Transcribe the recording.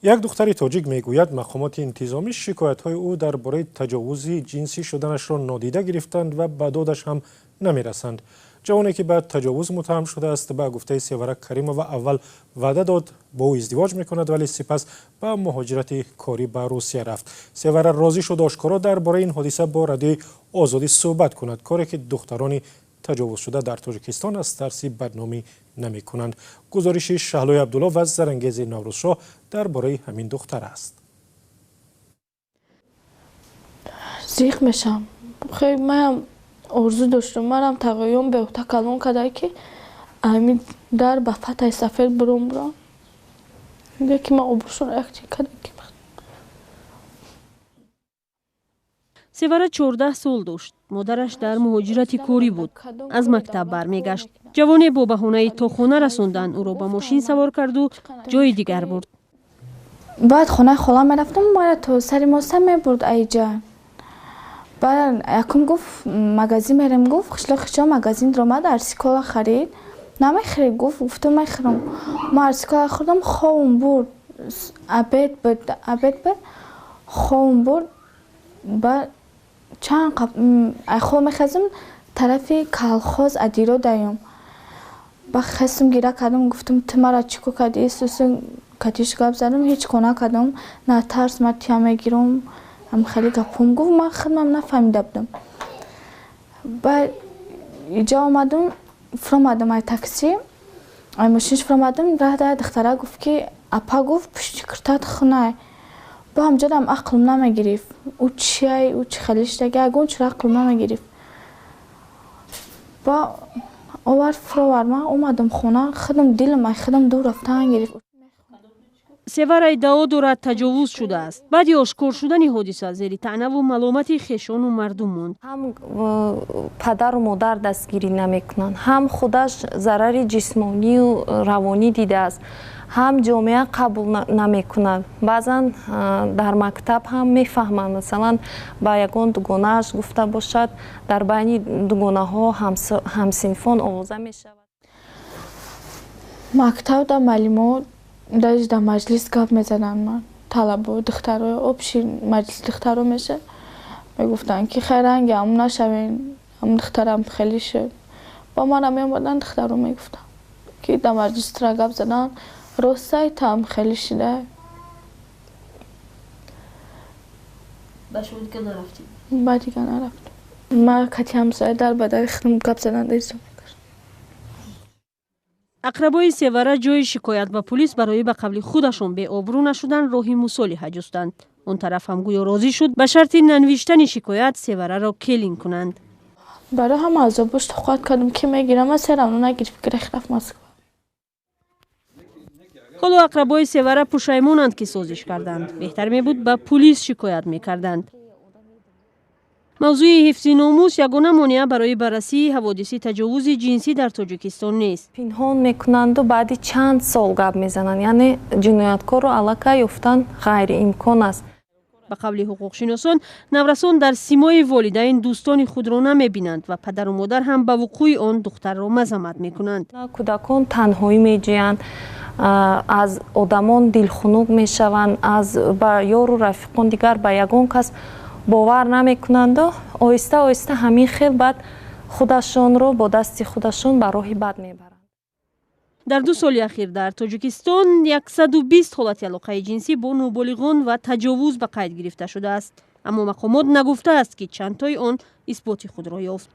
Як духтари тоҷик мегӯяд, мақомоти интизомӣ шикоятҳои ӯ дар бораи таҷовузи ҷинсӣ шуданашро нодида гирифтанд ва ба додаш ҳам намерасанд. Ҷавоне, ки ба таҷовуз муттаҳам шудааст, ба гуфтаи Севара Каримова, аввал ваъда дод, бо ӯ издивоҷ мекунад, вале сипас ба муҳоҷирати корӣ ба Русия рафт. Севара розӣ шуд ошкоро дар бораи ин ҳодиса бо Радиои Озодӣ суҳбат кунад, коре ки духтарони таҷовузшуда дар Тоҷикистон аз тарси бадномӣ намекунанд. Гузориши Шаҳлои Абдулло ва Зарангези Наврӯзшоҳ дар бораи ҳамин духтар аст. Зиқ мешам. Хеле манам орзу доштам, манам тағоём беҳта калон када, ки ҳамин дар ба фатҳи сафед буром бурам, лекин ман обрӯшонро якчи када ки. Севара 14 сол дошт. Модараш дар муҳоҷирати корӣ буд, аз мактаб бармегашт. Ҷавоне бо баҳонаи то хона расондан ӯро ба мошин савор карду ҷои дигар бурд. Баъд хонаи хола мерафтам, мара то сари моста мебурд. Айҷа баъд якум гуфт, магазин мерем, гуфт, қишлоқи чо магазин даромад, арсикола харид. Намехӯрӣ, гуфт. Гуфтам, мехӯрам. Ма арсикола хӯрдам, ховум бурд. Обед буд, обед буд, ховум бурд. Баъд чанд хоб мехезам, тарафи колхоз адиро даём. Ба хестам, гира кардам, гуфтам, ту мара чӣ кор кардӣ? Исуси катиш гап задам, ҳеҷ кор накардам, натарс, ман тия мегирам. Ам хеле гапом гуфт, ман худмам нафаҳмида будам. Баъд иҷа омадам, фуромадам ай такси, ай мошинш фуромадам, раҳда духтара гуфт, ки апа, гуфт, пушти киртат хунай. Бо ҳамҷодам ақлм намегирифт, ӯ чиай, ӯ чӣ хеле шидаги, ягон чиро ақлм намегирифт. Ба овард, фуровард, ман омадам хона, худам дилам ай худам дур рафтан гирифт. Севара иддао дорад, таҷовуз шудааст. Баъди ошкор шудани ҳодиса зери таънаву маломати хешону мардум монд. Ҳам падару модар дастгирӣ намекунанд, ҳам худаш зарари ҷисмонию равонӣ дидааст, ҳам ҷомеа қабул намекунад. Баъзан дар мактаб ҳам мефаҳманд, масалан, ба ягон дугонааш гуфта бошад, дар байни дугонаҳо, ҳамсинфон овоза мешавад. Мактаб да маълимо даже дар маҷлис гап мезаданд, ман талабо, духтаро, общий маҷлис духтаро мешад, мегуфтанд, ки хай, ранги ҳамун нашавен, ҳамун духтарам хеле шуд. Ба манам меомаданд, духтаро мегуфтанд, ки дар маҷлис тура гап задан ростай, таам хеле шида. Ба шумо дига нарафтед? Ба дига нарафтам. Ман кати ҳамсоя дар ба дари худам гап задан дезом. Ақрабои Севара ҷои шикоят ба пулис барои ба қавли худашон беобрӯ нашудан роҳи мусолиҳа ҷустанд. Он тараф ҳам гӯё розӣ шуд, ба шарти нанавиштани шикоят Севараро келин кунанд. Барои ҳама азобош тоқат кардам, ки мегирам, ман серамно нагирифт, гирехт, рафт Москва. Ҳоло ақрабои Севара пушаймонанд, ки созиш карданд, беҳтар мебуд ба пулис шикоят мекарданд. Мавзӯи ҳифзи номус ягона монеа барои баррасии ҳаводиси таҷовузи ҷинсӣ дар Тоҷикистон нест. Пинҳон мекунанду баъди чанд сол гап мезананд, яъне ҷинояткорро аллакай ёфтан ғайриимкон аст. Ба қавли ҳуқуқшиносон, наврасон дар симои волидайн дӯстони худро намебинанд ва падару модар ҳам ба вуқӯи он духтарро мазаммат мекунанд. Кӯдакон танҳоӣ меҷӯянд, аз одамон дилхунук мешаванд, аз ба ёру рафиқон, дигар ба ягон кас бовар намекунанду оҳиста оҳиста ҳамин хел баъд худашонро бо дасти худашон ба роҳи бад мебаранд. Дар 2 соли ахир дар Тоҷикистон 120 ҳолати алоқаи ҷинсӣ бо ноболиғон ва таҷовуз ба қайд гирифта шудааст, аммо мақомот нагуфтааст, ки чандтои он исботи худро ёфт.